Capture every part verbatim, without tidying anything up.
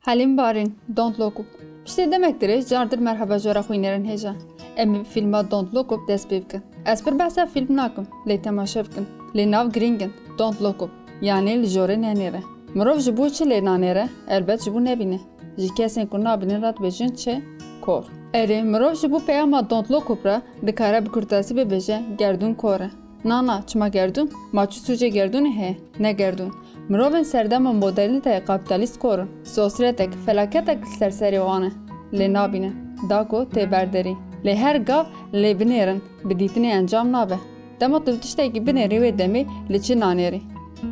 Helîm Barîn, Don't Look Up. Piştî demek dirêj cardir merheba ji we re xwînerên hêja. Em ê bi fîlma Don't Look Up dest pê bikin. Ez pir behsa fîlm nakim, lê temaşe bikin. Lê nav girîng in, Don't Look Up. Yanî li jorê nenêre. Mirov ji bo çi lê nanêre? Elbet ji bo nebîne. Ji kesên ku nabînin re dibêjin çi? Kor. Erê, mirov ji bo peyama Don't Look Up re dikare bi kurtasî bibêje, gerdûn kor e. Na, na, çima gerdûn? Ma çi sûcê gerdûnê heye? Ne gerdûn. Mirovên serdema modernîteyê kapîtalîst kor in. Sosyetek, felaketek li ser serê wan e. Lê nabînin. Da ku tê ber derî. Lê her gav lê binêrin, bi dîtinê encam nabe. Dema tu tiştekî binêrî wê demê li çi nanêrî?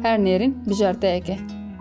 Her nêrîn bijarteyek e.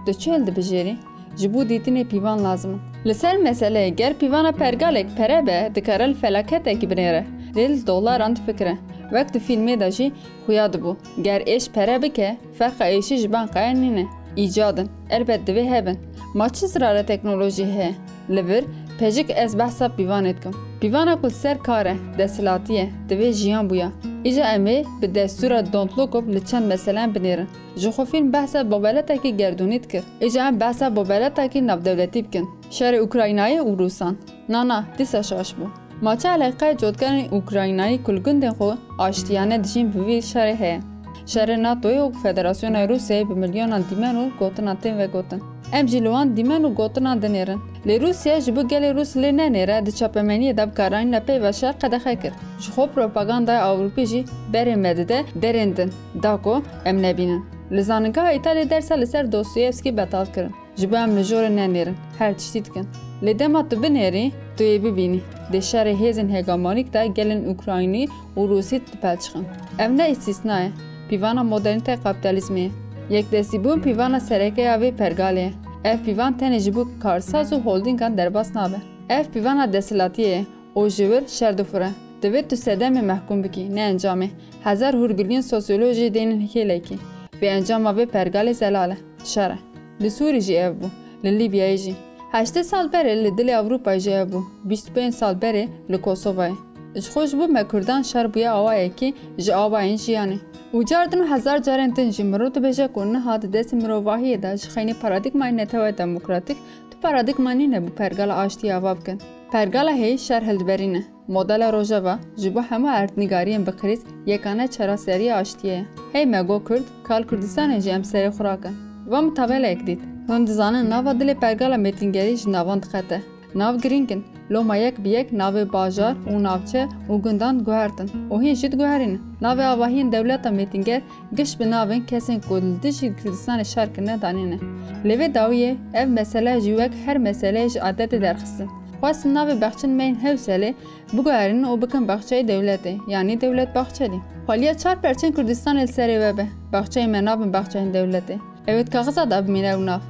Tu çi hildibijêrî? Ji bo dîtinê pîvan lazim in. Li ser meseleyê ger pîvana pergalek pere be, dikare li felaketekî binêre. Lê li dolaran difikire. Wek di fîlmê de jî xuya dibû. Ger êş pere bike, ferqa êşî ji banqaya nîne. Îcad in. Elbet divê hebin. Ma çi zirare teknolojî heye? Li vir, pejik ez behsa pîvanê dikim. Pîvana ku li ser kar e, desthilatî ye, divê jiyan bûya. Îja em ê bi destûra Don't Look Up li çend meseleyan binêrin. Ji xwe fîlm behsa bobeletekî gerdûnî dikir. Îja em behsa bobeletekî navdewletî bikin. Şerê Ukraynayê û Rûsan. Na, na, dîsa şaş bû. Ma çi eleqeyê cotkarên Ukraynayî ku li gundên xwe aştiyane dijîn bi vî şerê heye? Şerê NATOyê û Federasyona Rûsyayê bi milyonan dîmen û gotinan tên vegotin. Em jî li wan dîmen û gotinan dinêrin. Lê Rûsya ji bo gelê Rûs lê nenêre di çapemeniyê de bi karanîna peyva şer qedexe kir. Ji xwe propagandaya Ewropî jî berê me dide derên din, da ku em nebînin. Li Zanîngeha Îtalyê dersa li ser Dostoyevskî betal kirin. Ji bo em li jorê nenêrin, her tiştî dikin. Lê dema tu binêrî, tu yê bibînî. Di şerê hêzên hegemonîk de gelên Ukraynî û Rûsî dipelçixin. Ev ne îstîsna ye. Pîvana modernîteya kapîtalîzmê ye. Yekdestîbûn pîvana sereke ya vê pergalê ye. Ev pîvan tenê ji bo karsaz û holdîngan derbas nabe. Ev pîvana desthilatiyê ye û ji wir şer difire. Divê tu sedemê mehkûm bikî, ne encamê. Hezar hûrgiliyên sosyolojiyê dênin hêlekê. Vê encama vê pergalê zelal e. Şer e. Li Sûrî jî ev bû. Li Lîbyayê jî. Heştê sal berê li dilê Ewropayê jî ev bû. Bîst û pênc sal berê li Kosovayê. Ji xwe ji bo me Kurdan şer bûye awayekî ji awayên jiyanê. Û cardin û hezar carên din jî mirov dibêje ku niha di destê mirovahiyê de ji xeynî paradîgmayê netewa demokratîk tu paradîgma nîne bo pergala aştiyê ava bikin. Pergala hêyî şer hildiberîne. Modela Rojava ji bo hemû erdnîgariyên bi krîz yekane çareseriya aştiyê ye. Hey me got Kurd, ka li Kurdistanê jî em serê xwe rakin. Va min tabeleyek dît. Hûn dizanin nava dilê pergala mêtingerî ji navan diqete. Nav girîng in. Loma yek bi yek navê bajar û navçe û gundan diguhertin û hîn jî diguherînin. Navê avahiyên dewleta mêtinger giş bi navên kesên ku li dijî Kurdistanê şer kirine danîne. Lê vê dawiyê ev mesele jî wek her meseleyê ji adetê derxistin. Xwestin navê bexçên me yên Hewselê biguherînin û bikin baxçeyê dewletê, yanî Dewlet Bahçelî. Xweliya çar perçên Kurdistanê li serê we be, baxçeyê me nabin baxçeyên dewletê. Ew ê di kaxiza de bimîne ew nav.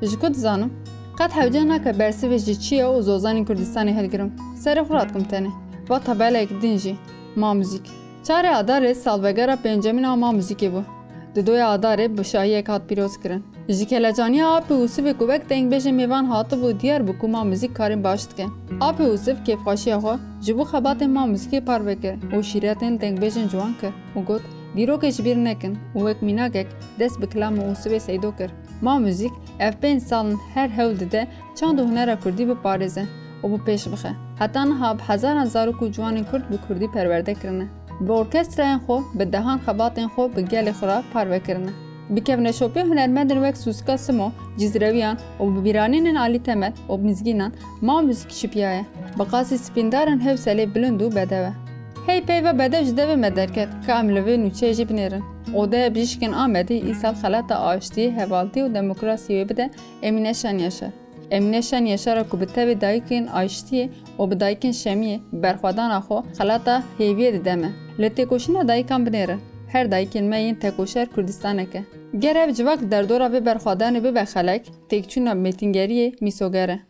Ji ku dizanim? Qet hewce nake bersivê ji çiya û zozanên Kurdistanê hilgirim. Serê xwe radikim tenê. Va tabeleyek din jî. Ma Muzîk. Çarê Adarê salvegera pêncemîn a Ma Muzîkê bû. Di doya Adarê bi şahiyek hat pîroz kirin. Ji kelecaniya Apê Ûsivê ku wek dengbêjê mêvan hatibû diyar bû ku Ma Muzîk karên baş dike. Apê Ûsiv kêfxweşiya xwe ji bo xebatên Ma Muzîkê parve kir û şîretên dengbêjên ciwan kir û got, dîrokê ji bîr nekin û wek mînakek dest bi kilamê Ûsivê Seydo kir. Ma Muzîk ev pênc sal in her hewl dide çand û hunera kurdî biparêze û bi pêş bixe. Heta niha bi hezaran zarok û ciwanên kurd bi kurdî perwerde kirine. Bi orkestrayên xwe, bi dehan xebatên xwe bi gelê xwe re parve kirine. Bi kevneşopî hunermendên wek Sûsika Simo, Cizrewiyan û bi bîranînên Alî Temed û bi mizgînan Ma Muzîk şipiyaye. Bi qasî spîndarên Hewselê bilind û bedew e. Hey peyva bedew ji devê me derket, ka em li vê nûçeyê jî binêrin. Odeya Bijîşkên Amedî îsal xelata aştiyê, hevaltî û demokrasiyê wê bide Emîne Şen Yaşar. Emîne Şen Yaşar a ku bi tevê dayikên aştiyê û bi dayikên şemiyê berxwedana xwe xelata hêviyê dide me. Li têkoşîna dayikan binêrin. Her dayikên me yên tekoşer Kurdistanek e. Ger ev civak li derdora vê berxwedanê bibe xelek, têkçûna mêtingeriyê mîsoger e.